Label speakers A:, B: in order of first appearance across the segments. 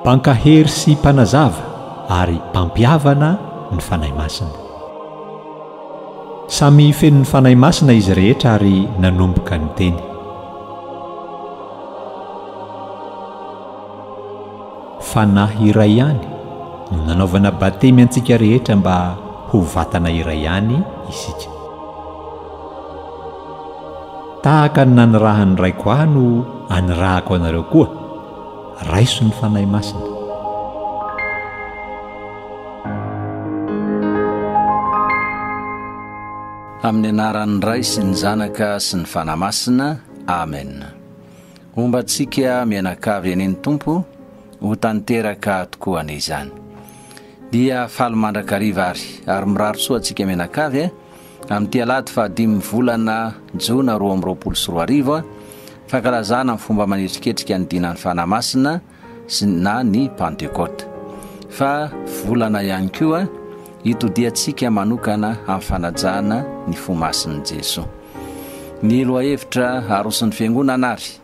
A: Mpankahery sy mpanazava ary mpampihavana ny Fanahy Masina. Samy feno ny Fanahy Masina izy rehetra ary nanomboka niteny. Fanahy iray ihany no nanaovana batemy antsika rehetra mba ho vatana iray ihany isika. Tahaka ny nanirahan'ny Raiko ahy no anirahako anareo koa, raiso ny Fanahy Masina.
B: Amin'ny anaran'ny Ray sy ny Zanaka sy ny Fanahy Masina. Amen. Homba antsika mianakavy anie ny Tompo, ho tanteraka tokoa anie izany. Dia faly mandrakariva ary, ary mirary soa antsika mianakavy eh. Amin'ity alahady fahadimin'ny volana jona 2022, fankalazana amin'ny fomba manetriketrika ny dinan'ny Fanahy Masina sy na ny Pantekote. Fa volana ihany koa hitodiantsika manokana amin'ny fanajana ny fo masin'i Jesoa. Ny lohahevitra aroson'ny Fiangonana ary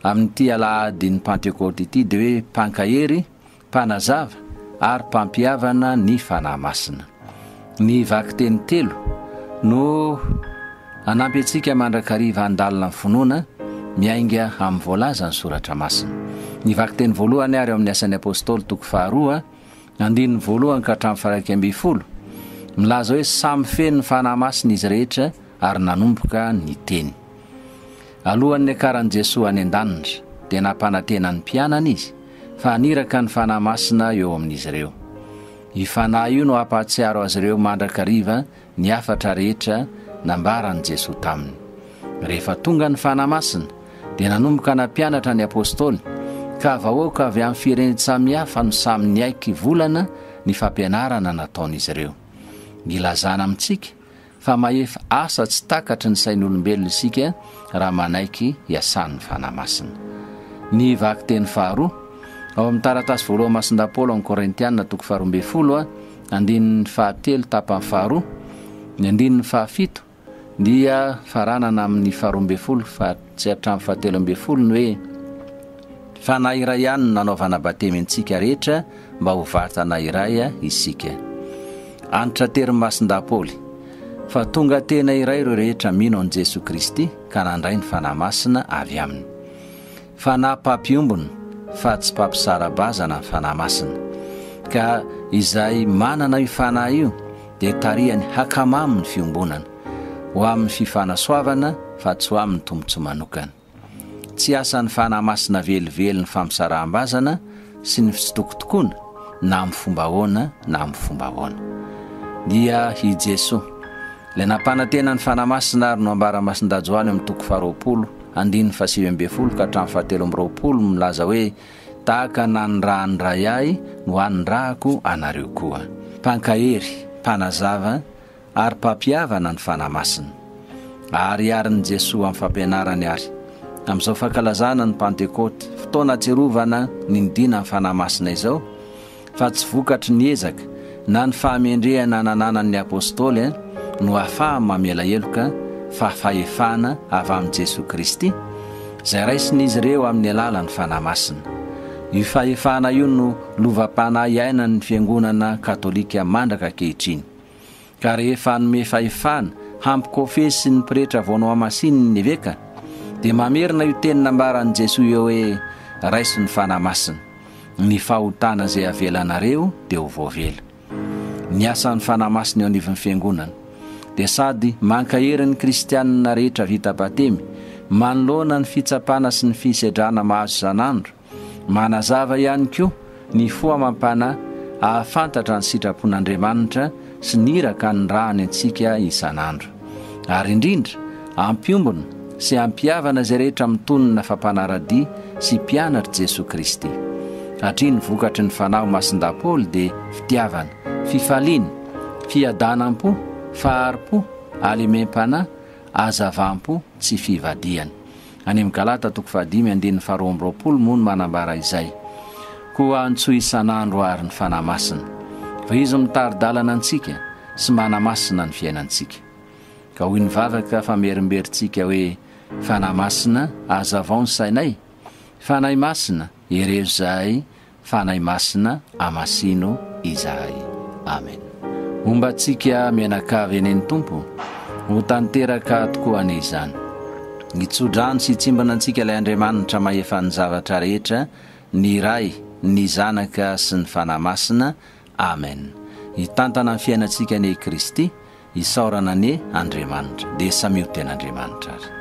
B: amin'ity alahadin'ny Pantekote ity dia hoe Mpankahery, Mpanazava ary Mpampihavana ny Fanahy Masina. Ny vakiteny telo no hanampy antsika mandrakariva handalina ny finoana miainga amin'ny voalazan'ny Soratra Masina. Ny vakiteny voalohany ary ao amin'ny Asan'ny Apostoly toko faharoa, andininy voalohany ka hatramin'ny faha-11, milaza hoe samy feno ny Fanahy Masina izy rehetra ary nanomboka niteny. Alohan'ny niakaran'i Jesoa any an-danitra dia nampanantena ny mpianany Izy fa haniraka ny Fanahy Masina eo amin'izy ireo. Io Fanahy io no hampahatsiaro azy ireo mandrakariva ny hafatra rehetra nambaran'i Jesoa taminy. Rehefa tonga ny Fanahy Masina dia nanomboka nampianatra ny Apostoly ka vahoaka avy amin'ny firenen-tsamihafa no samy niaiky volana ny fampianarana nataon'izy ireo. Nilazana amintsika fa mahefa asa tsy takatry ny sain'olombelona isika raha manaiky hiasan'ny Fanahy Masina. Ny vakiteny faharoa, ao amin'ny taratasy voalohany Masindahy Paoly ao amin'ny Korintiana toko faharoambinifolo, andininy fahatelo tapany faharoa, ny andininy fahafito dia faranana amin'ny faharoambinifolo fa tsy hatramin'ny fahateloambinifolo ny hoe, Fanahy iray ihany no nanaovana batemy antsika rehetra mba ho vatana iray isika. Antitranterin'i Masindahy Paoly fa tonga tena iray ireo rehetra mino an'i Jesoa Kristy ka nandray ny Fanahy Masina avy Aminy. Fanahy mpampiombona fa tsy mpampisara-bazana ny Fanahy Masina. Ka izay manana io Fanahy io dia tarihany hakamamy ny fiombonana, ho amin'ny fifanasoavana fa tsy ho amin'ny tombontsoa manokana. Tsy asan'ny Fanahy Masina velively ny fampisaraham-bazana sy ny fitsitokotokoana na amin'ny fomba ahoana na amin'ny fomba ahoana. Dia i Jesoa, Ilay nampanantena ny Fanahy Masina ary no ambaran'i Masindahy Joany ao amin'ny toko faharoapolo, andininy fahasivy ambinifolo ka hatramin'ny fahatelo amby roapolo milaza hoe, Tahaka nanirahan'ny Ray Ahy no anirahako anareo koa. Mpankahery, mpanazava, ary mpampihavana ny Fanahy Masina. Ahariharin'i Jesoa amin'ny fampianarany ary, amin'izao fankalazana ny Pantekôty, fotoana ahatsiarovana ny nidinan'ny Fanahy Masina izao, fa tsy vokatry ny ezaka na ny fahamendrehana nananan'ny Apôstôly no ahafahany mamela heloka fa fahefana avy amin'i Jesoa Kristy, izay raisin'izy ireo amin'ny alalan'ny Fanahy Masina. Io fahefana io no lovam-panahy iainan'ny Fiangonana Katôlika mandraka ankehitriny. Ka rehefa hanome fahefana hampikofesy ny pretra vao nohamasininy ny eveka, dia mamerina io teny nambaran'i Jesoa io hoe, Raiso ny Fanahy Masina. Ny fahotana izay avelanareo dia ho voavela. Ny asan'ny Fanahy Masina eo anivon'ny Fiangonana dia sady mankahery ny kristianina rehetra vita batemy manoloana ny fitsapana sy ny fisedrana mahazo isan'andro, Manazava ihany koa ny fo amam-panahy hahafantatra ny sitrapon'Andriamanitra sy ny iraka anirahany antsika isan'andro. Ary indrindra, hampiombona sy hampihavana izay rehetra mitonona fa mpanara-dia sy mpianatr'i Jesoa Kristy. Hatria ny vokatry ny Fanahy ho Masindahy Paoly dia fitiavana, fifaliana, fiadanam-po, fahari-po, halemem-panahy, hazavam-po, tsy fivadihana. Any amin'ny Galata toko fahadimy andininy faharoa amby roapolo moa no manambara izay. Koa antsoy isan'andro àry ny Fanahy Masina, fa Izy mitari-dalana antsika sy manamasina ny fiainantsika. Ka hoy ny vavaka famerimberintsika hoe, Fanahy Masina, hazavao ny sainay, Fanahy Masina, herezo izahay, Fanahy Masina amasino izahay. Amen. Homba antsika mianakavy anie ny Tompo, ho tanteraka tokoa anie izany. Hitsodrano sy hitsimbina antsika ilay Andriamanitra mahefa ny zavatra rehetra, ny Ray, ny Zanaka sy ny Fanahy Masina. Amen. Hitantana ny fiainantsika anie i Kristy, isaorana anie Andriamanitra. Dia samia ho tian'Andriamanitra ary.